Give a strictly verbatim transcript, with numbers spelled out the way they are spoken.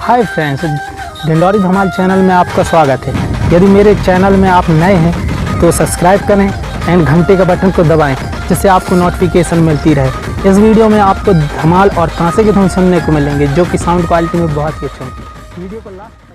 Hi friends, Dindori धमाल channel में आपका स्वागत है। यदि मेरे चैनल में आप नए हैं तो सब्सक्राइब करें एंड घंटे का बटन को दबाएं, जिससे आपको नोटिफिकेशन मिलती रहे। इस वीडियो में आपको धमाल और तांसे की धुन सुनने को मिलेंगे, जो कि साउंड क्वालिटी में बहुत ही अच्छे होंगे। वीडियो को लास्ट